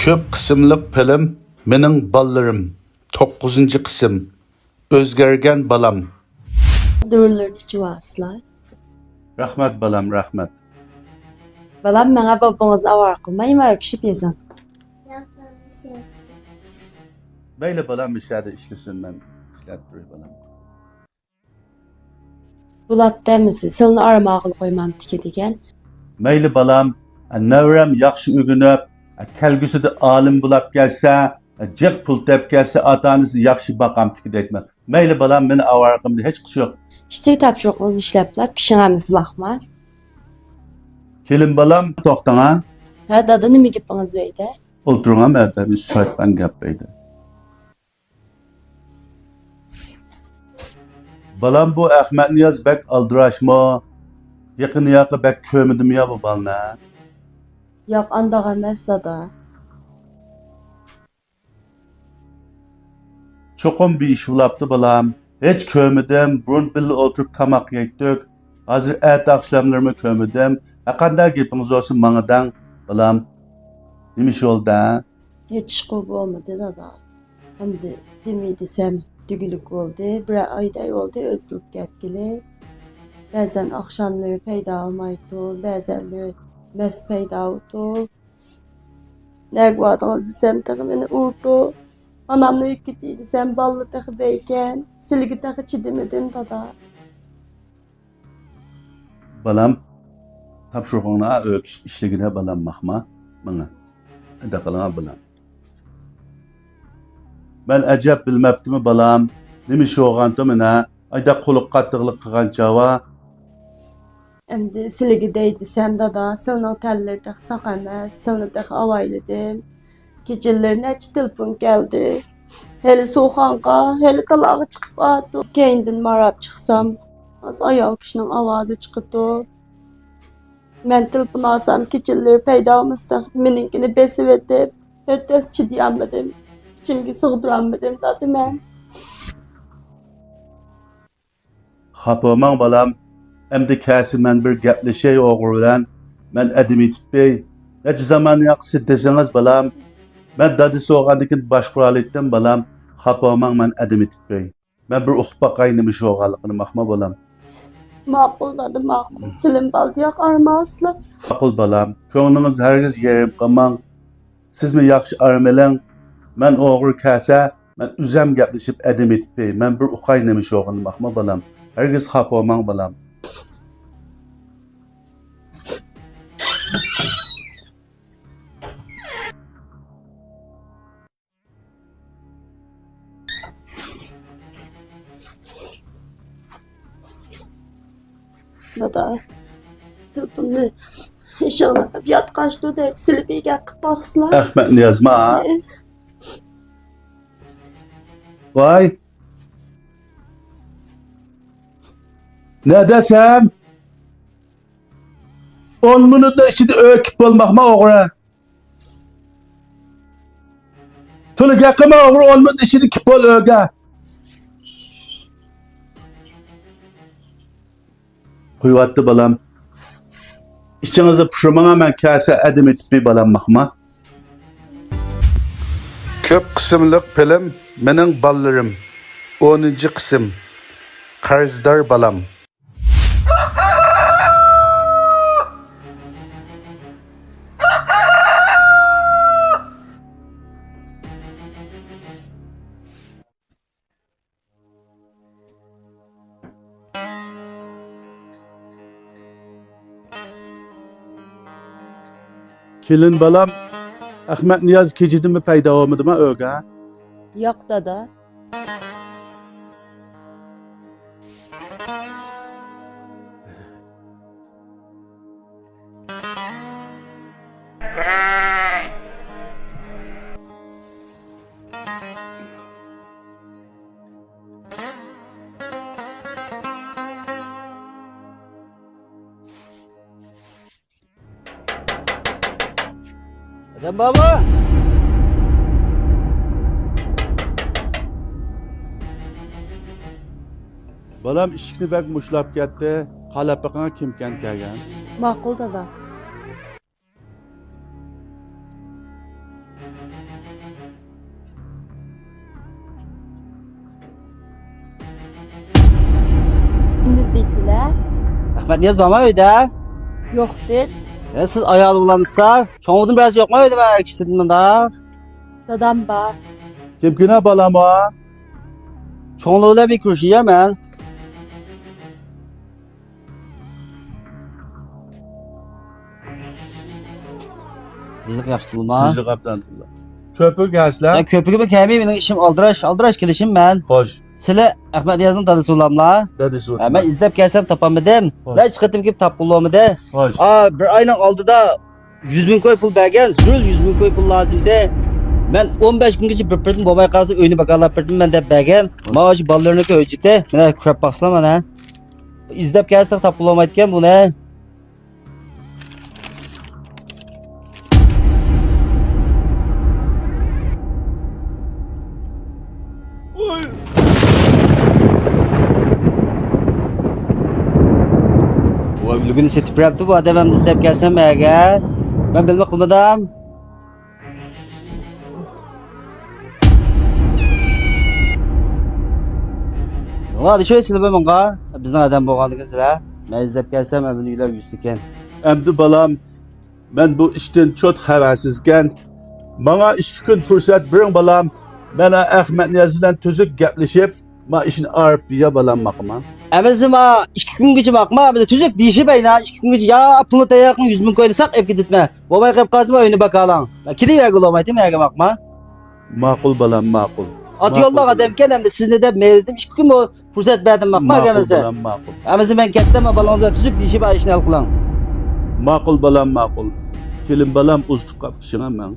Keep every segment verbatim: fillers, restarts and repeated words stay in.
كۆپ قىسىملىق فىلىم مېنىڭ بالىلىرىم، توققۇزىنچى قىسىم، ئۆزگەرگەن بالام. دورىلىرىنى ئىچىۋالسىلا. رەھمەت بالام، رەھمەت. بالام، ماڭا بابىڭىزنى ئاۋارە قىلماي، ماڭا كىشىپ يېزىڭ. مەيلى بالام، مۇشۇ يەردە ئىشلىسۇن، مەن ئىشلەپ تۇراي بالام. بولاتتى ھەممىسى، سىلىنى ئارام ئالغىلى قويمامتىكى دېگەن. مەيلى بالام، نەۋرەم ياخشى ئۆگىنىپ، كەلگۈسىدە ئالىم بولاپ كەلسە، جىق پۇل تېپىپ كەلسە، ئاتا-ئانىسى ياخشى باقامتىكى دەيتمەن. مەيلى بالام، مېنى ئاۋارە قىلمىدى، ھېچقىسى يوق. ئىشتىكى تاپشۇرۇقىڭىزنى ئىشلەپلا، كىشىڭ ھەممىسى باقما. كېلىن بالام، توختاڭا. ھە، دادا، نېمە گېپىڭىز ئۆيدە؟ ئولتۇرۇڭا، مەدەم، سىز ئېيتقان گەپ ئۆيدە. بالام، بۇ ئەخمەتنىياز بەك ئالدىراشمۇ؟ يېقىن ياقى بەك كۆرمىدىمۇ يا بۇ بالىنى؟ ياق، ئانداق ئەمەس، دادا. چوقۇم بىر ئىش بولاپتۇ، بالام. ھېچ كۆرمىدىم. بۇرۇن بىللە ئولتۇرۇپ تاماق يەيتتۇق. ھازىر ئەتە ئاخشاملىرىمۇ كۆرمىدىم. ھەرقانداق گېپىڭىز بولسا ماڭا دەڭ، بالام. نېمە ئىش بولدى، ھە؟ ھېچ ئىشقۇ بولمىدى، دادا. ئەمدى دېمەي دېسەم دېگۈلۈك بولدى. بىرەر ئايدەك بولدى ئۆزگىرىپ كەتكىلى. بەزەن ئاخشاملىرى پەيدا بولمايتتۇ، بەزەنلىرى مەست پەيدا بولىدۇ. نەگە باردىڭىز دېسەم، تېخى مېنى ئۇرىدۇ. ئانامنىڭ ئۆيىگە كېتەي دېسەم، بالىلار تېخى بەيكەن. سىلىگە تېخى چىدىمىدىم، دادا. بالام، تاپشۇرۇقۇڭنى ئۆكۈشۈپ ئىشلىگىنە، بالام، ماقما. ماڭا. ئەدە قىلىڭا، بالام. مەن ئەجەب بىلمەپتىمۇ، بالام؟ نېمە ئىش بولغانتۇ مانا؟ ئايدا قۇلۇق قاتتىقلىق قىلغان چاغا. ئەمدى سىلىگە دەي دېسەم، دادا، سىلىنىڭ تەنلىرى تېخى ساق ئەمەس، سىلىنى تېخى ئاۋايلىدىم. كېچىلىرى نەچچە تېلېفون كەلدى. ھېلى سۇخانغا، ھېلى تالاغا چىقىپ بارىدۇ. كەينىدىن ماراپ چىقسام، ئاز ئايال كىشىنىڭ ئاۋازى چىقىدۇ. مەن تېلېفون ئالسام، كېچىلىرى پەيدا بولمىسا، مېنىڭكىنى بېسىۋېتىپ، ئۆتەس چىدىيالمىدىم. ئىچىمگە سىغدۇرالمىدىم، دادا، مەن. خاپا بولماڭ، بالام. ئەمدى كەلسە مەن بىر گەپلىشەي ئوغرى بىلەن. مەن ئادەم ئېتىپپەي. نەچچە زامان ياقىسى دېسىڭىز، بالام. مەن دادىسى بولغاندىكىن باشقۇرالايتتىم، بالام. خاپا بولماڭ، مەن ئادەم ئېتىپپەي. مەن بىر ئۇقۇپ باقاي نېمە ئىش بولغانلىقىنى، ماقما بالام. ماقۇل، دادا، ماقۇل. سىلىم بالدى ياق ئارماسلا. ماقۇل، بالام. كۆڭلىڭىز ھەرگىز يېرىم قىلماڭ. سىزمۇ ياخشى ئارام ئېلىڭ. مەن ئوغرى كەلسە، مەن ئۆزەم گەپلىشىپ ئادەم ئېتىپ بېرەي. مەن بىر ئۇقاي نېمە ئىش بولغىنىنى، ماقما بالام. ھەرگىز خاپا بولماڭ، بالام. دادا، تېلېفوننى ئىشىڭنى قىلىپ ياتقاچتۇ دەيدۇ، سىلى بىگە قىلىپ باقسىلا. ئەخمەت نىيازما؟ ۋاي. نەدە سەن؟ ئون مىنۇتنىڭ ئىچىدە ئۆكۈپ بولماقما ئوغرى. تولا گەپ قىلما ئوغرى، ئون مىنۇت ئىچىدە كېلىپ بول ئۆيگە. قويۇۋەتتى بالام. ئىچىڭىزنى پۇشۇرماڭا، مەن كەلسە ئادەم ئېتىپ بىر بالام ماقما. كۆپ قىسىملىق فىلىم مېنىڭ بالىلىرىم. ئونىنچى قىسىم. قەرزدار بالام. كېلىن بالام، ئەخمەت نىياز كېچىدىنمۇ پەيدا بولمىدىما ئۆيگە؟ ياق، دادا. ئادەم بارمۇ؟ بالام ئىشىكنى بەك مۇشتلاپ كەتتى. قاراپ بېقىڭا كىمكەن كەلگەن. ماقۇل، دادا. كىمنى ئىزدەيتتىلە؟ ئەخمەتنىياز بارمۇ ئۆيدە؟ يوق دېدى. ئە، سىز ئايال بولامسىز؟ چوڭلىرىدىن بىرەرسى يوقمۇ ئۆيدە؟ مەن ئەركىشىدىن مۇنداق. دادام بار. كىمكىنە بالام ئۇ؟ چوڭلار بىلەن بىر كۆرۈشۈيە مەن. تىنچلىق ياخشى تۇرما. تىنچلىق ئابدان تۇرلا. كۆپۈرگە كەلسىلەر. مەن كۆپۈرگىمۇ كەلمەي، مېنىڭ ئىشىم ئالدىراش، ئالدىراش كېلىشىم مەن. خوش. سىلى ئەخمەتنىيازنىڭ دادىسى بولاملا؟ دادىسى بولاملا. ھە، مەن ئىزدەپ كەلسەم تاپالمىدىم. خوش. نەچچە قېتىم كېلىپ تاپقىلى بولمىدى. خوش. ئا، بىر ئاينىڭ ئالدىدا يۈز مىڭ كوي پۇل بەرگەن، زۆرۈر يۈز مىڭ كوي پۇل لازىم ئىدى. مەن ئون بەش كۈنگىچە بىر پىردىن بولماي قالسا، ئۆينى باكارلاپ بېرىمەن دەپ بەرگەن. خوش. ماۋۇ شۇ بالىلىرىنىڭكى ھۆججىتى. مانا كۆرۈپ باقسىلا مانا. ئىزدەپ كەلسەك تاپقىلى بولمايدىكەن بۇنى. ۋوي، مۈلكىنى سېتىپ بېرەپتۇ بۇ ئادەم، ئەمدى ئىزدەپ كەلسەم ئەگەر. مەن بىلمە قىلمىدىم. ۋاي، دېشەي سىلە بۇ ماڭا. بىزنىڭ ئادەم بولغاندىكىن سىلە. مەن ئىزدەپ كەلسەم، ئەمدى ئۆيلەر يۈزلۈكەن. ئەمدى بالام، مەن بۇ ئىشتىن چوت خەۋەرسىزكەن. ماڭا ئىككى كۈن پۇرسەت بېرىڭ بالام. مەن ئەخمەتنىياز بىلەن تۈزۈك گەپلىشىپ، ما ئىشنى ئارىپ يا بالام ماقما. ئەمىسە ما ئىككى كۈنگىچە ماقما، بىز تۈزۈك دېيىشىپ ئەينا، ئىككى كۈنگىچە يا پۇلنى تەييار قىلىڭ، يۈز مىڭ كوينى ساق ئېلىپ كېتىتمە. بولماي قېلىپ قالسا ما ئۆينى باكارلاڭ. ما كېلىۋەرگىلى بولمايتتى مەگە ماقما. ماقۇل بالام، ماقۇل. ئاتا يوللۇق ئادەمكەن ئەمدى سىزنى دەپ مەيلىدىم ئىككى كۈن بۇ پۇرسەت بەردىم ماقما ئەمىسە. ماقۇل بالام، ماقۇل. ئەمىسە مەن كەتتىم، بالىڭىز بىلەن تۈزۈك دېيىشىپ ئىشنى ھەل قىلىڭ. ماقۇل بالام، ماقۇل. كېلىن بالام، ئۇزىتىپ قاپقىشىڭا مەن.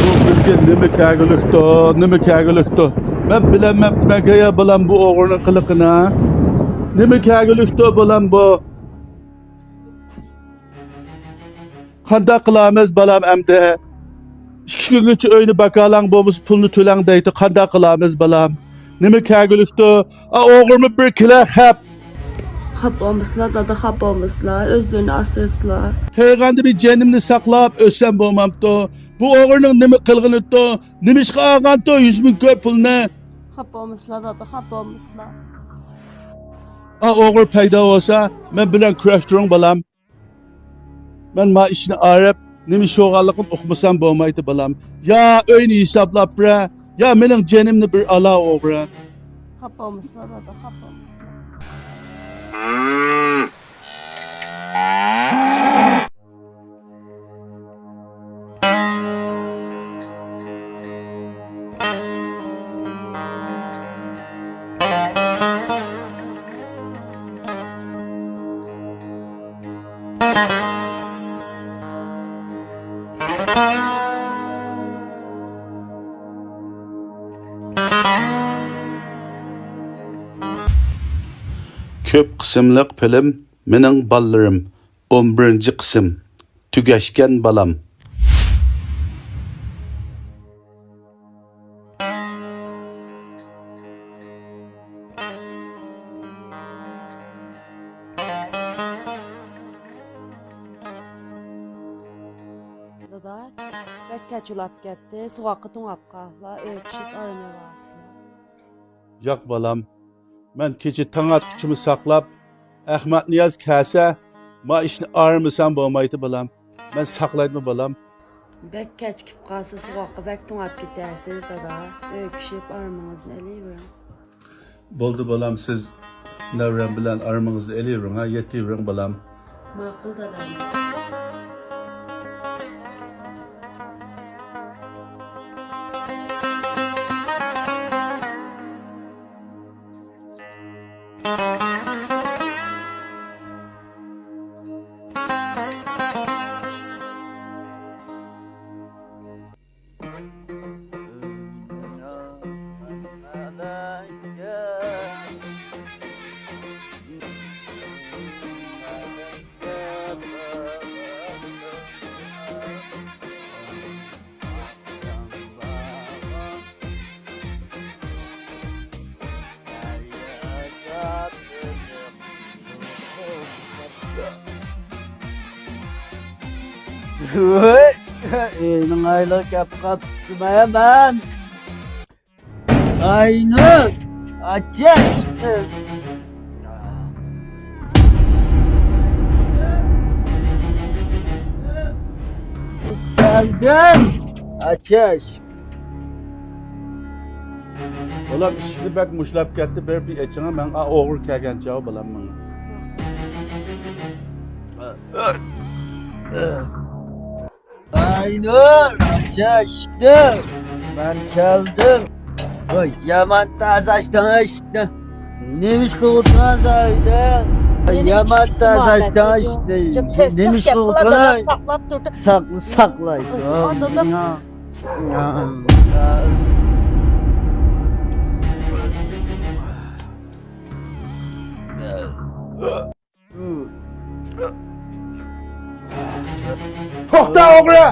بۇ بىزگە نېمە كەلگۈلۈكتۇ، نېمە كەلگۈلۈكتۇ؟ مەن بىلەلمەپتىمەن يا بالام بۇ ئوغرىنىڭ قىلىقىنى. نېمە كەلگۈلۈكتۇ بالام بۇ؟ قانداق قىلامىز، بالام، ئەمدى؟ ئىككى كۈنگىچە ئۆينى باكالاڭ، بولمىسا پۇلنى تۆلەڭ دەيدۇ. قانداق قىلامىز، بالام؟ نېمە كەلگۈلۈكتۇ؟ ئا، ئوغرىمۇ بىر كېلە خەپ. خاپا بولمىسىلا، دادا، خاپا بولمىسىلا. ئۆزلىرىنى ئاسرىسىلا. تېرىغاندا بىر جېنىمنى ساقلاپ ئۆتسەم بولمامتۇ؟ بۇ ئوغرىنىڭ نېمە قىلغىنىتۇ؟ نېمىشقا ئالغانتۇ يۈز مىڭ كوي پۇلنى؟ خاپا بولمىسىلا، دادا، خاپا بولمىسىلا. ئا، ئوغرى پەيدا بولسا، مەن بىلەن كۈرەشتۈرۈڭ، بالام. مەن ما ئىشنى ئارىپ، نېمە ئىش بولغانلىقىنى ئۇقمىسام بولمايتتى، بالام. يا ئۆينى ھېسابلاپ بېرە، يا مېنىڭ جېنىمنى بىر ئالا ئوغرى. خاپا بولمىسىلا، دادا، خاپا بولمىسىلا. كۆپ قىسىملىق فىلىم مېنىڭ بالىلىرىم، ئون بىرىنچى قىسىم. تۈگەشكەن بالام. دادا، بەك كەچ ئۇلاپ كەتتى، سوغۇققا توڭاپ قاپلا، ئۆي چۈشۈپ ئارام ئېلىۋالسىلا. ياق، بالام. مەن كېچە تاڭ ئاتقۇچىمۇ ساقلاپ، ئەخمەتنىياز كەلسە، ما ئىشنى ئارىمىسام بولمايتتى، بالام. مەن ساقلايمەن، بالام. بەك كەچ كېلىپ قالسا، سوغۇققا بەك توڭاپ كېتەرسىز، دادا. ئۆيگە چۈشۈپ ئارىمىڭىزنى ئېلىۋېرىڭ. بولدى، بالام، سىز نەۋرەم بىلەن ئارىمىڭىزنى ئېلىۋېرىڭ، ھە، يېتىۋېرىڭ، بالام. ماقۇل، دادام. ۋوي، ئۆينىڭ ئايلىقى كەپ قاپتىمەن. ئاينۇر، ئاچاش. كەلدىم. ئاچاش. بالام، ئىشىكنى بەك مۇشتلاپ كەتتى، بېرىپ ئېچىڭا، مەن ئوغرى كەلگەن چاغ بالام ماڭا. ئاينۇر، ئاچا ئىشىكنى. مەن كەلدىم. ۋاي، يامان تازا ئاچتىڭ ئىشىكنى. نېمە ئىش قىلىۋاتىسەن ئۆيدە؟ ۋاي، يامان تازا ئاچتىڭ ئىشىكنى. نېمە ئىش قىلىۋاتىسەن؟ ساقلاپ تۇردى. ساقلايدۇ. توختا ئوغرى!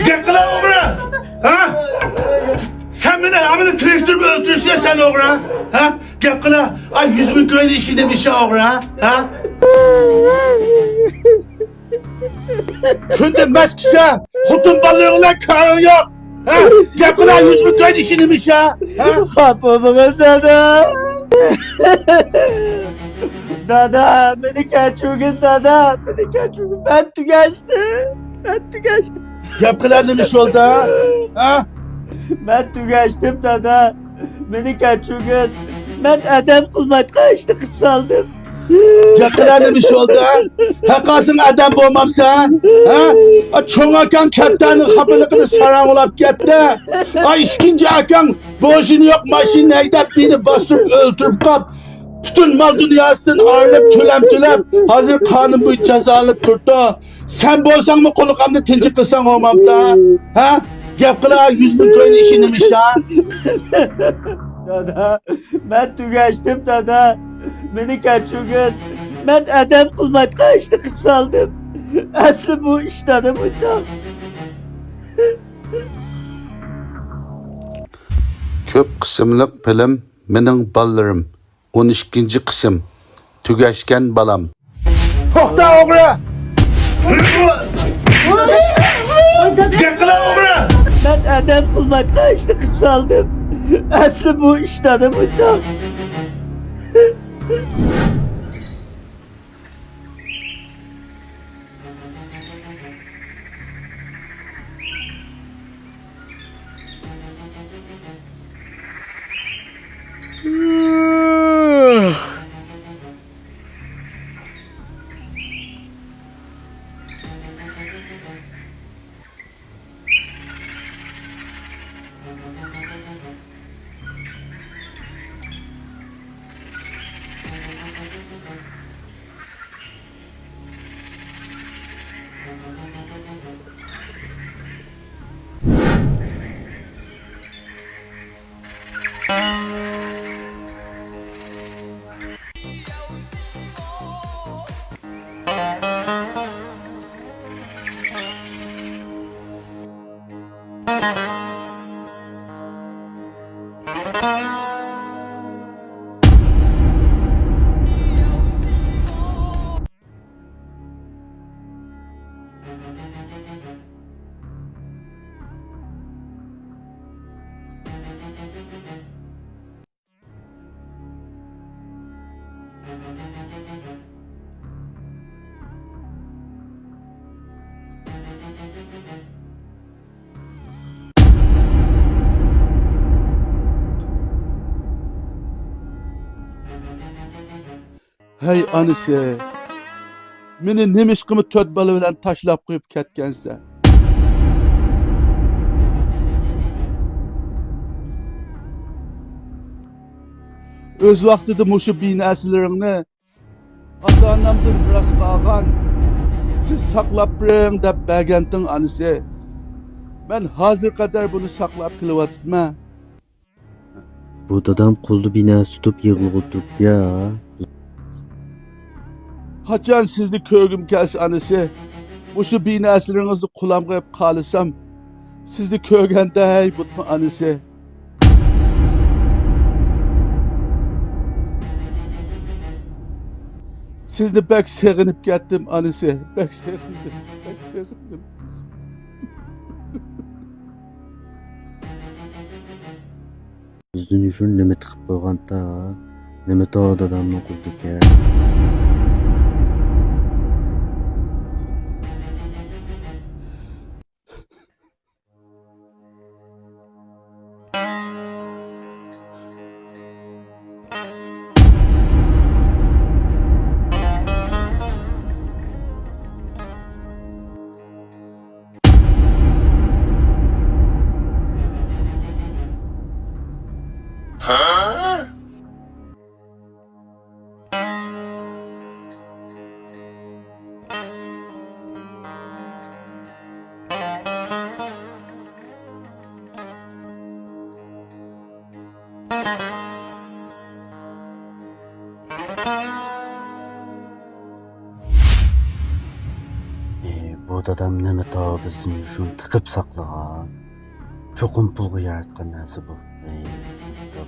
گەپ قىلا ئوغرى! ھە؟ سەن مېنى ھەممىنى تىرىكتۈرۈپ ئۆلتۈرۈشۈڭ سەن ئوغرى! ھە؟ گەپ قىلا! ئاي، يۈز مىڭ كوينىڭ ئىشى نېمە ئىش ئوغرى؟ ھە؟ كۈندە مەست كىشى، خوتۇن بالىلىرىڭ بىلەن كارىڭ يوق. ھە؟ گەپ قىلا، يۈز مىڭ كوينىڭ ئىشى نېمە ئىش، ھە؟ ھە؟ خاپا بولمىغىن دادا. دادا، مېنى كەچۈرگىن دادا، مېنى كەچۈرگىن. مەن تۈگەشتىم، مەن تۈگەشتىم. گەپ قىلا، نېمە ئىش بولدى، ھە؟ ھە؟ مەن تۈگەشتىم دادا. مېنى كەچۈرگىن. مەن ئادەم قىلمايدىغان ئىشنى قىلىپ سالدىم. گەپ قىلا، نېمە ئىش بولدى، ھە؟ ھەققاسىڭ ئادەم بولمامسەن، ھە؟ ئا، چوڭ ئاكاڭ كەپتەرنىڭ خاپىلىقىدا ساراڭ ئۇلاپ كەتتى. ئا، ئىككىنچى ئاكاڭ بوشىنى يوق ماشىنا ھەيدەپ، مېنى باستۇرۇپ ئۆلتۈرۈپ قاپ، پۈتۈن مال دۇنياسىدىن ئايرىلىپ، تۆلەم تۆلەپ، ھازىر قانۇن بويىچە جازالىنىپ تۇرىدۇ. سەن بولساڭمۇ قۇلىقىمنى تىنچ قىلساڭ بولمامدا؟ ھە؟ گەپ قىلا، يۈز مىڭ كوينىڭ ئىشى نېمە ئىش، ھە؟ دادا، مەن تۈگەشتىم، دادا. مېنى كەچۈرگىن. مەن ئادەم قىلمايدىغان ئىشنى قىلىپ سالدىم. ئەسلى بۇ ئىش، دادا، مۇنداق. كۆپ قىسىملىق فىلىم مېنىڭ بالىلىرىم. ئون ئىككىنچى قىسىم. تۈگەشكەن بالام. توختا ئوغرى! گەپ قىلا ئوغرى! مەن ئادەم قىلمايدىغان ئىشنى قىلىپ سالدىم. ئەسلى بۇ ئىش، دادا، مۇنداق. ھەي ئانىسى، مېنى نېمىشقىمۇ تۆت بالا بىلەن تاشلاپ قويۇپ كەتكەنسەن؟ ئۆز ۋاقتىدا مۇشۇ بىنەسىلىرىڭنى ئاتا-ئانامدىن مىراس قالغان، سىز ساقلاپ بېرىڭ دەپ بەرگەنتىڭ ئانىسى. مەن ھازىر قەدەر بۇنى ساقلاپ كېلىۋاتىمەن. بۇ دادام قولىدا بىنەسى تۇتۇپ يىغلىغىلى تۇرۇپتۇ يا. قاچان سىزنى كۆرگۈم كەلسە ئانىسى، مۇشۇ بىنەسىلىرىڭىزنى قولۇمغا ئېلىپ قالسام، سىزنى كۆرگەندەي بولىمەن ئانىسى. سىزنى بەك سېغىنىپ كەتتىم، ئانىسى. بەك سېغىندىم، بەك سېغىندىم. بىزدىن شۇ نېمە تىقىپ قويغانتا؟ نېمە تو دادامنىڭ قولىدىكەن؟ ئى، بۇ دادام نېمە تو بىزدىن شۇنى تىقىپ ساقلىغان؟ چوقۇم پۇلغا ياراتقان نەرسە بۇ. ئى، نېمە تو.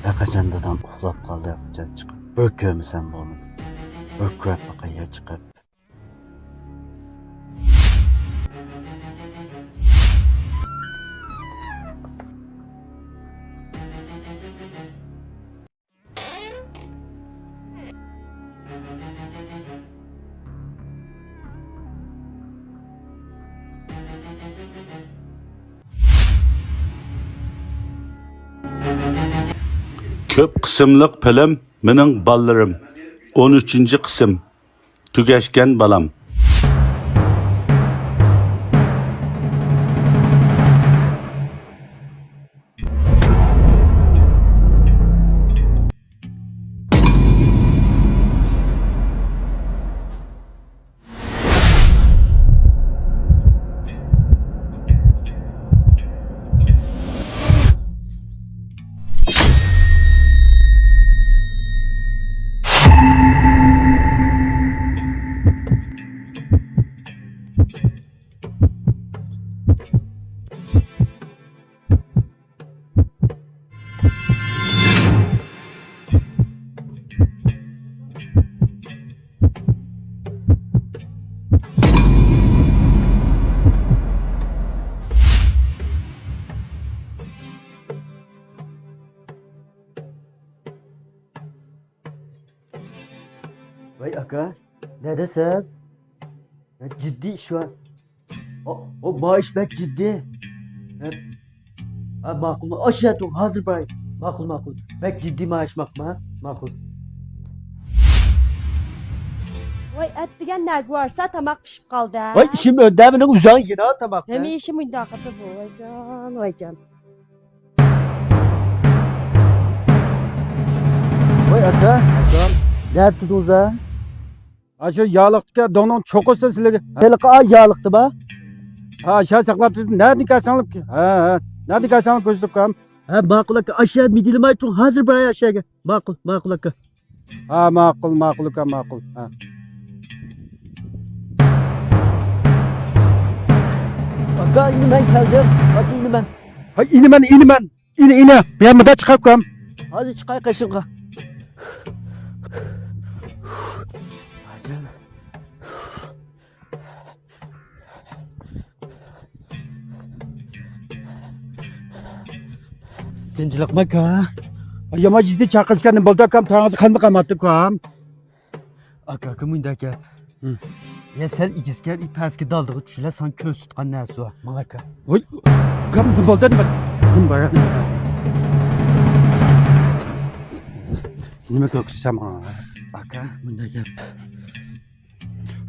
ھەرقاچان دادام ئۇخلاپ قالدى، ھەرقاچان چىقىپ بىر كۆرمىسەم بولمىدى. بىر كۆرۈپ باقاي يا چىقىپ. كۆپ قىسىملىق فىلىم مېنىڭ بالىلىرىم. ئون ئۈچىنچى قىسىم. تۈگەشكەن بالام. ۋاي ئاكا، نەدىسىز؟ جىددىي ئىش بار. ئو، ئو، مائاش بەك جىددىي. ھە، ھە، ماقۇل. ئاشۇ يەردە ھازىر باراي. ماقۇل، ماقۇل. بەك جىددىي مائاش ماقۇل، ھە؟ ماقۇل. ۋاي، ئەتىگەن نەگە بارسا، تاماق پىشىپ قالدى، ھە؟ ۋاي، ئىشىم ئۆندە مېنىڭ ئۆزۈڭ يېگىن ھە تاماقنى. ھەمىشە مۇنداق قىلىدۇ بۇ، ۋايجان، ۋايجان. ۋاي ئاكا، ئاكام، نەدە تۇردۇڭىز ھە؟ ئاشۇ ياغلىقتىكى دوڭنىڭ چوققىسىدا سىلەرگە. ھېلىقى ئا ياغلىقتىما؟ ھە، شۇ ساقلاپ تۇردۇم. نەدىن كەلسەڭلار؟ ھە، ھە. نەدىن كەلسەڭلار كۆرسىتىپ قويام. ھە، ماقۇل ئاكا، ئاشۇ يەر مىدىرلىماي تۇرۇڭ، ھازىر باراي ئاشۇ يەرگە. ماقۇل، ماقۇل ئاكا. ھە، ماقۇل، ماقۇل ئاكا، ماقۇل. ھە. ئاكا، ئىنىمەن كەلدىم. ئاكا، ئىنىمەن. ھە، ئىنىمەن، ئىنىمەن. ئىنى، ئىنى، بۇ يەردىن چىقىپ كەل. ھازىر چىقاي قېشىڭغا. تىنچلىقمۇ ئاكا؟ يامان جىددىي چاقىرىشكەن بولدى ئاكام، تاڭىڭىز قانمۇ قالماپتۇ ئاكام. ئاكا، ئاكا، مۇنداق گەپ. ھە. يا سەل ئېگىزكەن، ئى پەسكە دالدىغا چۈشىلا، ساڭا كۆرسىتىدىغان نەرسە بار. ماڭ ئاكا. ۋاي، ئۇكام، نېمە بولدى، نېمە؟ نېمە بار، نېمە؟ نېمە كۆرسىتىسەن ماڭا؟ ئاكا، مۇنداق گەپ.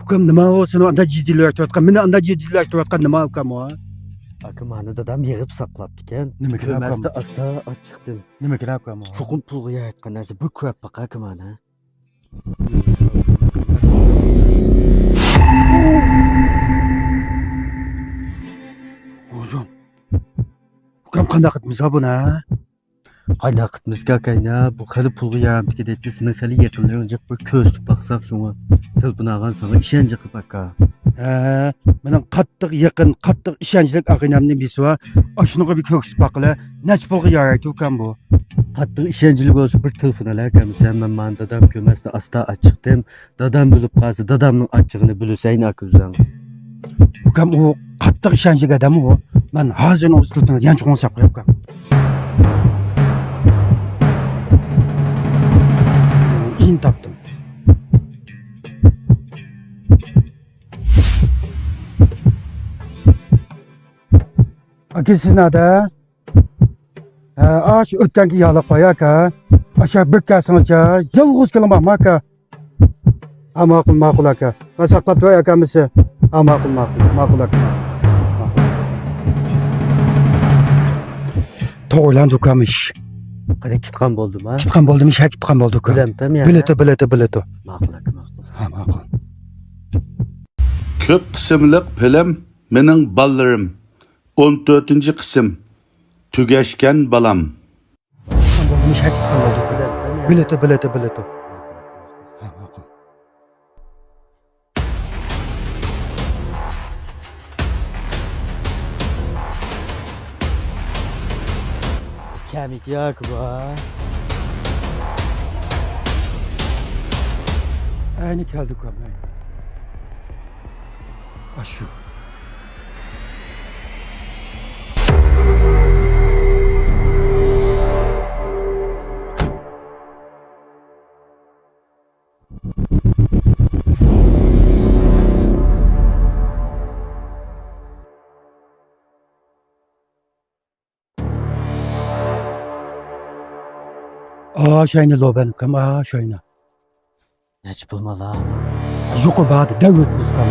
ئۇكام، نېمە ئۇ سېنى ئانداق جىددىيلەشتۈرۈۋاتقان؟ مېنى ئانداق جىددىيلەشتۈرۈۋاتقان نېمە ئۇكام ئۇ؟ ئاكا، مانا دادام يىغىپ ساقلاپتىكەن. نېمە كېلەپ ئۇكام؟ كۆرمەستە ئاستا ئاچچىقتىن. نېمە كېلەپ ئۇكام ئۇ؟ چوقۇم پۇلغا يارايدىغان نەرسە، بىر كۆرۈپ باقاي ئاكا مانا. ھوجام. ئۇكام قانداق قىلىمىز بۇنى ھە؟ قانداق قىلىمىز ئاكاينا؟ بۇ خېلى پۇلغا يارامتىكى دەيتتى، سېنىڭ خېلى يېقىنلىرىڭ جىق بىر كۆرسىتىپ باقساق شۇڭا. تېلېفون ئالغان ساڭا ئىشەنچ قىلىپ ئاكا. ھە، مېنىڭ قاتتىق يېقىن، قاتتىق ئىشەنچلىك ئاغىنەمنىڭ بىسى بار. ئاشۇنىڭغا بىر كۆرسىتىپ باققىلى. نەچچە پۇلغا يارايدۇ ئۇكام بۇ؟ قاتتىق ئىشەنچلىك بولسا بىر تېلېفون ئەلە ئاكام، سەن مەن مانا دادام كۆرمەستە ئاستا ئاچچىقتىم. دادام بىلىپ قالسا، دادامنىڭ ئاچچىقىنى بىلىسەن ئاكا ئۆزۈڭ. ئۇكام، ئۇ قاتتىق ئىشەنچلىك ئادەم ئۇ. مەن ھازىر ئۇنىڭغا تېلېفون يانچۇقىغا ساپ قوياي ئۇكام. ئىن تاپتىم. ئاكا، سىز نەدە؟ ھە، ئاشۇ ئۆتكەنكى يالاق باي ئاكا. ئاشۇ بىر كەلسىڭىزچە، يالغۇز كېلىڭ باقما ئاكا. ھە، ماقۇل، ماقۇل ئاكا. مەن ساقلاپ تۇراي ئاكامىسى. ھە، ماقۇل، ماقۇل، ماقۇل ئاكا. ماقۇل. توغرىلاندى ئۇكام ئىش. قېنى كىتقان بولدىما؟ كىتقان بولدىمىش، ھە، كىتقان بولدى ئۇكام. بىلەمتەم يەنە. بىلىتو، بىلىتو، بىلىتو. ماقۇل ئاكا، ماقۇل. ھە، ماقۇل. كۆپ قىسىملىق فىلىم مېنىڭ بالىلىرىم. ئون تۆتىنچى قىسىم. تۈگەشكەن بالام. بولدى، مۇشۇ ھەرىكەت قىلغان بولدى. بىلەتتە، بىلەتتە، بىلەتتە. ھە، ماقۇل. كەمىتى ياكى بۇ، ھە؟ ئەينى كەلدى ئۇكام، ئەينى. ئاشۇ. ئاشاينى لوبەن ئۇكام، ئاشاينى. نەچچە پۇل مالا؟ يۇقىرى باھادا دەۋرىپ ئۇزكام.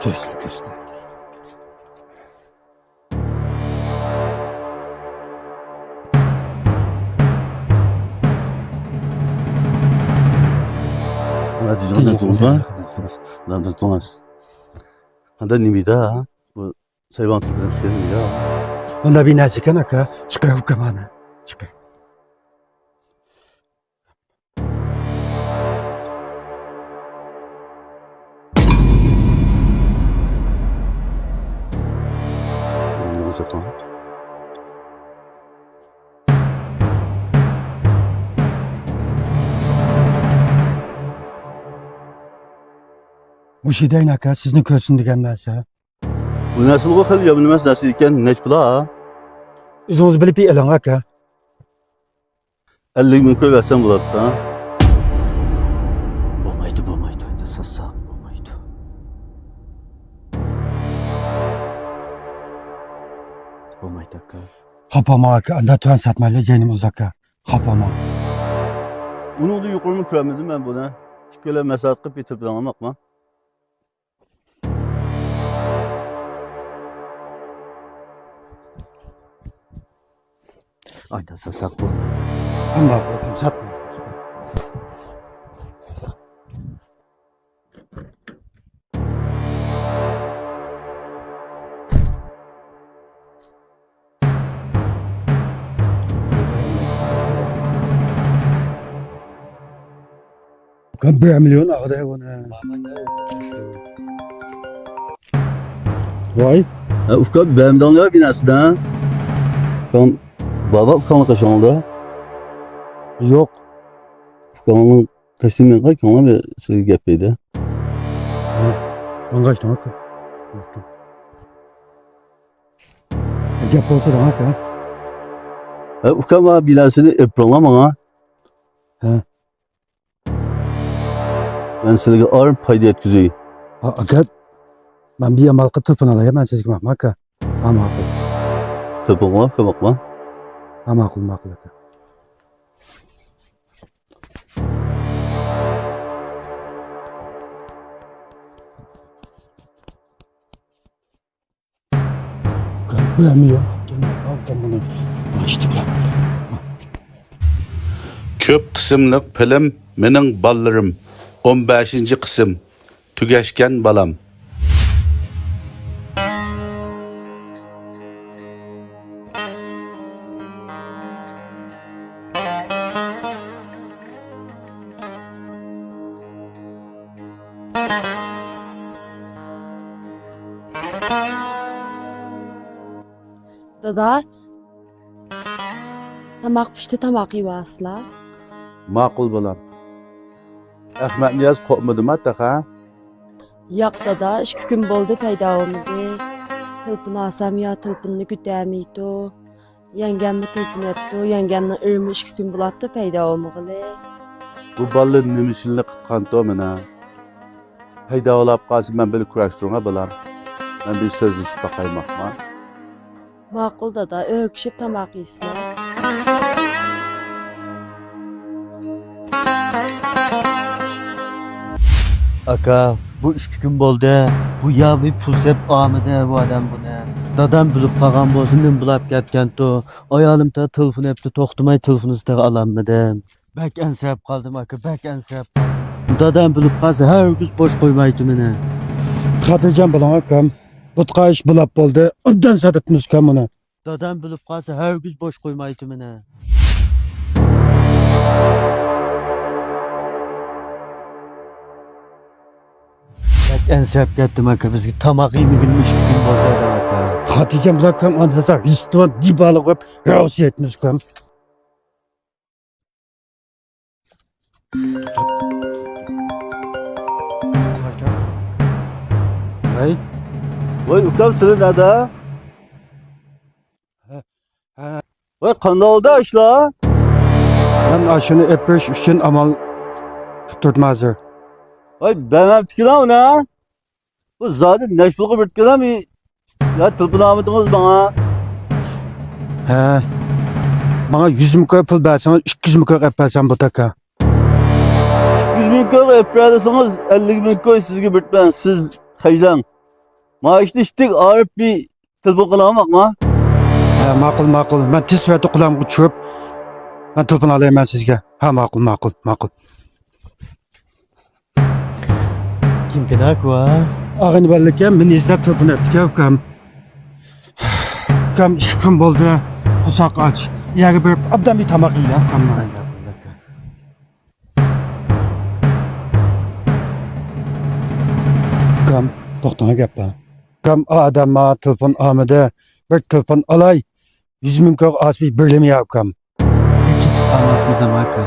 كۆستى، كۆستى. قانداق نېمىدا؟ بۇ سايۋان تۇرۇپ يا. بۇندا بىر نەرسە ئىكەن، ئاكا. چىقىۋېرىپكەن مانا. چىقىۋېرىپ. مۇشۇ دەينى ئاكا، سىزنى كۆرسۇن دېگەن نەرسە. بۇ نەرسىلىگۇ خېلى يامان ئەمەس نەرسە ئىكەن، نەچچە پۇلا؟ ئۆزىڭىز بىلىپ ئېلىڭ ئاكا. ئەللىك مىڭ كوي بەرسەم بولاتتى، ھە؟ بولمايدۇ، بولمايدۇ، ئەمدى ساتساق بولمايدۇ. بولمايدۇ، ئاكا. خاپا بولماڭ، ئاكا، ئەمدى تۆۋەن ساتمايلى، جېنىم ئۇزاق، ئاكا. خاپا بولماڭ. ئۇنىڭدىن يۇقىرىنى كۆرمىدىم مەن بۇنى. ئىككىيلەن مەسلىھەت قىلىپ يېتىپ بېرىڭ، ئەمەقما. ئايدا ساتساق بولمايدۇ. ئەمما بۇ ساتمايدۇ. ئۇكام، بىر مىليون ئاغدى بۇنى. ۋاي. ھە، ئۇكام، بەرمىدىڭلار بىر نەرسىدە. ئۇكام، بابا ئۇكامنىڭ قېشىڭدا. يوق. ئۇكامنىڭ قېشىدىن مېڭىپ كۆڭلۈم سىزگە گەپ دەيدۇ. ماڭغاچتىڭ ئۇكام. گەپ بولسا دەڭ ئاكا. ھە، ئۇكام، ھە، بىر نەرسىنى ئېلىپ بېرىڭلار ماڭا. ھە. مەن سىلىگە ئاران پايدا يەتكۈزۈي. ھە، ئاكا. مەن بىر ئامال قىلىپ تېلېفون ئالاي، مەن سىزگە ماقۇل، ئاكا. ھە، ماقۇل. تېلېفون قىلىپ كۆمەقما. ھە، ماقۇل، ماقۇل، ئاكا. كۆپ قىسىملىق فىلىم مېنىڭ بالىلىرىم، ئون بەشىنچى قىسىم، تۈگەشكەن بالام. دادا، تاماق پىشتى، تاماق يېۋالسىلا. ماقۇل بالام. ئەخمەتنىياز قوپمىدىما تېخى؟ ياق دادا، ئىككى كۈن بولدى پەيدا بولمىدى. تېلېفون ئالسام يا تېلېفوننى كۆتەرمەيدۇ. يەڭگەممۇ تېلېفون ئەتتى، يەڭگەمنىڭ ئېرىمۇ ئىككى كۈن بولاپتۇ پەيدا بولمىغىلى. بۇ بالىلار نېمە ئىشىنى قىتقانتۇ مانا؟ پەيدا بولاپ قالسا مەن بىلەن كۆرۈشتۈرۈڭە بالام. مەن بىر سۆزلىشىپ باقايماقما. ماقۇل دادا، ئۆركىشىپ تاماق يېسىلە. ئاكا، بۇ ئىككى كۈن بولدى. بۇ يا بىر پۇل سەپ ئالمىدى بۇ ئادەم بۇنى. دادام بىلىپ قالغان بولسا نېمە بولاپ كەتكەنتۇ. ئايالىم تا تېلېفون ئەپتۇ، توختىماي تېلېفونىڭىزنى تېخى ئالالمىدىم. بەك ئەنسىرەپ قالدىم ئاكا، بەك ئەنسىرەپ قالدىم. دادام بىلىپ قالسا ھەرگىز بوش قويمايتتى مېنى. خاتىرجەم بولۇڭ ئاكام. بۇتقا ئىش بولاپ بولدى. ئوبدان ساتىپمىز ئۇكام ئۇنى. دادام بىلىپ قالسا ھەرگىز بوش قويمايتتى مېنى. بەك ئەنسىرەپ كەتتىم ئاكا، بىزگە تاماق يېمىگىنىمۇ ئىككى كۈن بولدى ئاكا. خاتىرجەم بولۇڭ ئاكام، ئاندىسا رېستوران دىبالغا قويۇپ راۋسىيەتمىز ئۇكام. ۋاي. ۋاي، ئۇكام، سىلى نەدە؟ ھە، ھە. ۋاي، قانداق بولدى ئىشلار؟ مەن ئاشۇنى ئېلىپ بېرىش ئۈچۈن ئامال قىلىپ تۇردۇم ھازىر. ۋاي، بەرمەپتىكىلا ئۇنى. بۇ زادى نەچچە پۇلغا بېرىپتىكىن يا تېلېفون ئالمىدىڭىز ماڭا؟ ھە. ماڭا يۈز مىڭ كوي پۇل بەرسىڭىز، ئىككى يۈز مىڭ كوي ئېلىپ بەرسەم بولىدۇ ئاكا. ئىككى يۈز مىڭ كوي ئېلىپ بېرەلىسىڭىز، ئەللىك مىڭ كوي سىزگە بېرىپمەن، سىز خەجلەڭ. مانا ئىشتىك ئارىپ بىر تېلېفون قىلىڭ ماڭا. ھە، ماقۇل، ماقۇل. مەن تېز سۈرئەتتە قولۇمغا چۈشۈرۈپ، مەن تېلېفون ئالايمەن سىزگە. ھە، ماقۇل، ماقۇل، ماقۇل. كىمكىن ئاكا؟ ئاغىنە بالىكەن، مېنى ئىزدەپ تېلېفون ئەتتىكەن ئۇكام. ئۇكام، ئىككى كۈن بولدى، قورساق ئاچ. يەرگە بېرىپ ئابدان بىر تاماق يېيىلە ئۇكام. ئۇكام، توختاڭ، گەپ بار. ئۇكام، ئادەم ماڭا تېلېفون ئالمىدى. بىر تېلېفون ئالاي. يۈز مىڭ كوي ئاچمىش بېرىلمىيە ئۇكام. كېتىپ قالمايمىز ئاكا.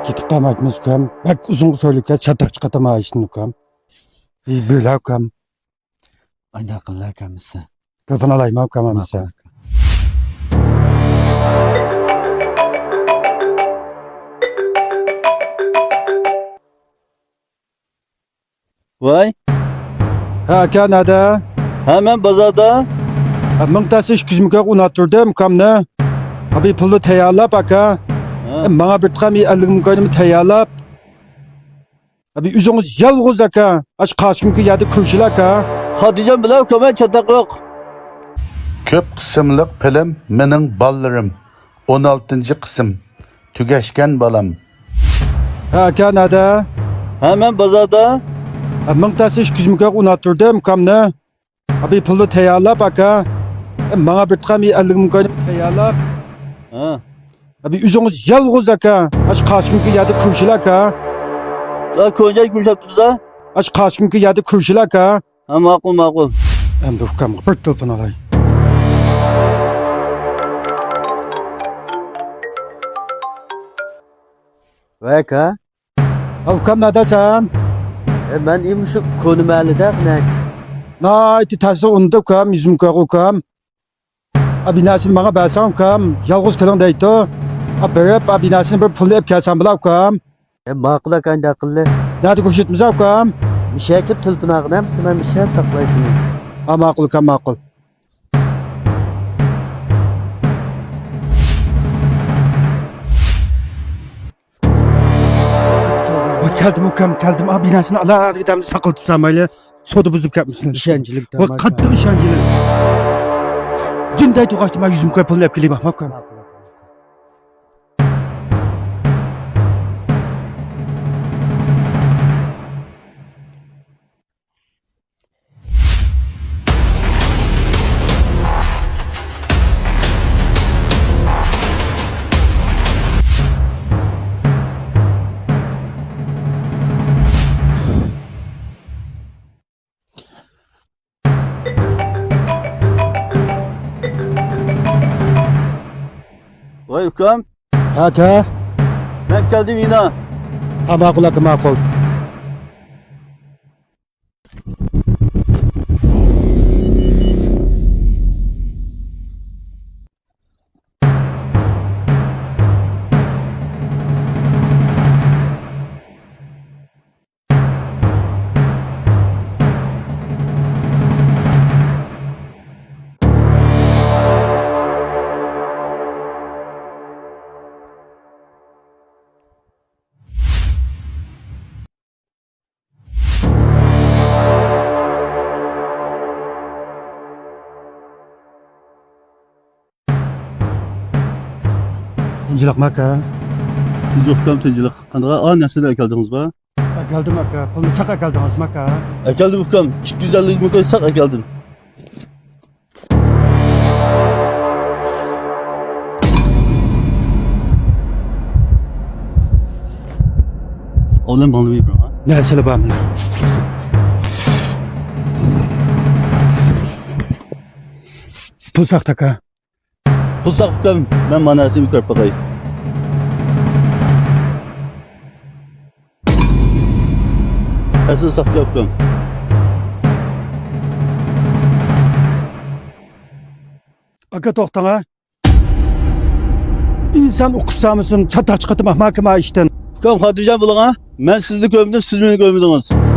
كېتىپ قالمايمىز ئۇكام. بەك ئۇزۇنغا سۆيلىپ كەت، چاتاق چىقاتامايشتىن ئۇكام. بىر بېرىلە ئۇكام. ئايدا قىللا ئاكا ئەمىسە. تېلېفون ئالايمۇ ئۇكام ئەمىسە؟ ماقۇل ئاكا. ۋاي. ھە ئاكا، نەدە؟ ھە، مەن بازاردا. ھە، مىڭ تەسە ئىككى يۈز مىڭ كوي ئۇناتتۇردۇم ئۇكامنى. ھە، بىر پۇلنى تەييارلاپ ئاكا. ھە. ھە، ماڭا بىر تۇتقان ئەللىك مىڭ كوينىمۇ تەييارلاپ. ئەبى ئۆزىڭىز يالغۇز ئاكا، ئاشۇ قارشى كۈنكى يەردە كۆرۈشىلا ئاكا. خاتىرجەم بولۇڭ ئۇكام، چاتاق يوق. كۆپ قىسىملىق فىلىم مېنىڭ بالىلىرىم، ئون ئالتىنچى قىسىم، تۈگەشكەن بالام. ھە ئاكا، نەدە؟ ھە، مەن بازاردا. ھە، مىڭ تەسە ئىككى يۈز مىڭ كوي ئۇناتتۇردۇم ئۇكامنى. ئەبى پۇلنى تەييارلاپ ئاكا. ماڭا بىر تۇتقان ئەللىك مىڭ كوينى تەييارلاپ. ھە. ئەبى ئۆزىڭىز يالغۇز ئاكا. ئاشۇ قارشى كۈنكى يەردە كۆرۈشىلا ئاكا. ھە، كۆرۈشەي، كۆرۈشەپ تۇرسا. ئاشۇ قارشى كۈنكى يەردە كۆرۈشىلا ئاكا. ھە، ماقۇل، ماقۇل. ئەمدى ئۇكامغا بىر تېلېفون ئالاي. ۋەي ئاكا. ئۇكام، نەدە سەن؟ ئە، مەن ئى مۇشۇ كونا مەھەللىدە، نەك. ناھايىتى تەستە ئۇنىدى ئۇكام، يۈز مىڭ كويغا ئۇكام. ئا، بىناسىنى ماڭا بەرسەڭ ئۇكام، يالغۇز كېلىڭ دەيتتى. ئا، بېرىپ، ئا، بىناسىنى بىر پۇلنى ئېلىپ كەلسەڭ بولا ئۇكام. ئە، ماقۇل ئاكا، ئانداق قىللى. نەدە كۆرۈشۈۋېتىمىز ئۇكام؟ مۇشۇ يەرگە كېلىپ تېلېفون ئالغىن ئەمىسە، مەن مۇشۇ يەردە ساقلاي سېنى. ئا، ماقۇل ئۇكام، ماقۇل. ۋاي، كەلدىم ئۇكام، كەلدىم. ئا، بىناسىنى ئالاھىدە دەمدە ساقلىتىپ سالمايلى. سودا بۇزۇپ كەتمىسۇن. ئىشەنچلىك ۋاي، تاماكا. قاتتىق ئىشەنچلىك. جىندەي توقاشتى، مەن يۈز مىڭ كوي پۇلنى ئېلىپ كېلەي، ماقۇل ئۇكام. ئۇكام. ھە، ئاكا. مەن كەلدىم يەنە. ھە، ماقۇل ئاكا، ماقۇل. تىنچلىقمۇ ئاكا؟ تىنچلىق ئۇكام، تىنچلىق. قانداق، ئا، نەرسىلەر ئەكەلدىڭىزمۇ؟ ئەكەلدىم ئاكا. پۇلنى ساق ئەكەلدىڭىزمۇ ئاكا؟ ئەكەلدىم ئۇكام. ئىككى يۈز ئەللىك مىڭ كوي ساق ئەكەلدىم. ئوغلۇم، بالىنى بېرىڭ، ھە؟ نەرسىلەر بار مانا. پۇل ساق ئاكا. پۇل ساق ئۇكام، مەن مانا نەرسىنى كۆرۈپ باقاي. ئەسلى ساق گەپ ئۇكام. ئاكا، توختاڭ ھە. ئىنسان ئۇقۇپ سالمىسۇن، چاتاق چىقىتىم ئەخمەكىم ئىشتىن. ئۇكام، خاتىرجەم بولۇڭ ھە. مەن سىزنى كۆرمىدىم، سىز مېنى كۆرمىدىڭىز.